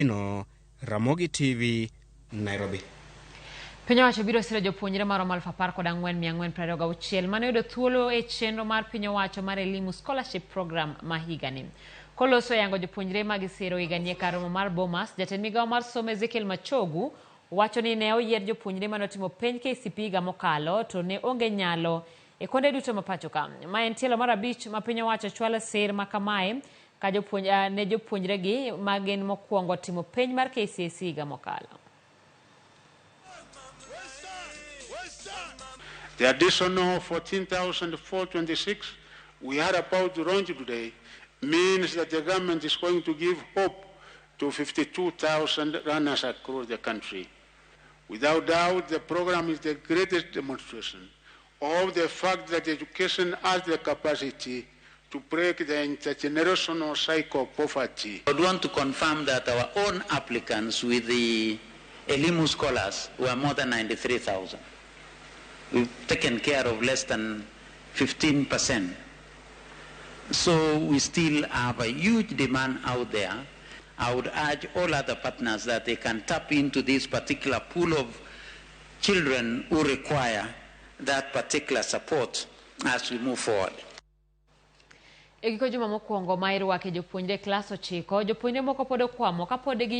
No Ramogi TV, Nairobi. Piny owacho biro siro jopuonjre maromo 14,426 mane oyudo thuolo e chenro mar piny owacho mar Elimu Scholarship Program ma higani. Koloso yango jopuonjre ma gisiro higani e kar romo mar Bomas, jatend migawo mar somo Ezekiel Machogu wacho ni ne oyier jopuonjre mane otimo penj KCPE higa mokalo to ne onge nyalo e kuonde duto ma pacho ka. Ma en tielo mar abich ma piny owacho chwalo sir ma kamae ka jopuonj, ne jopuonjregi ma gin mokwongo timo penj mar KCSE higa mokalo. The additional 14,426 we are about to launch today means that the government is going to give hope to 52,000 learners across the country. Without doubt, the program is the greatest demonstration of the fact that education has the capacity to break the intergenerational cycle of poverty. I would want to confirm that our own applicants with the Elimu scholars were more than 93,000. We've taken care of less than 15%. So we still have a huge demand out there. I would urge all other partners that they can tap into this particular pool of children who require that particular support as we move forward. E giko juma mokwongo ma irwake jopuonjre e klas ochiko, jopuonjre moko pod okwamo kapod gi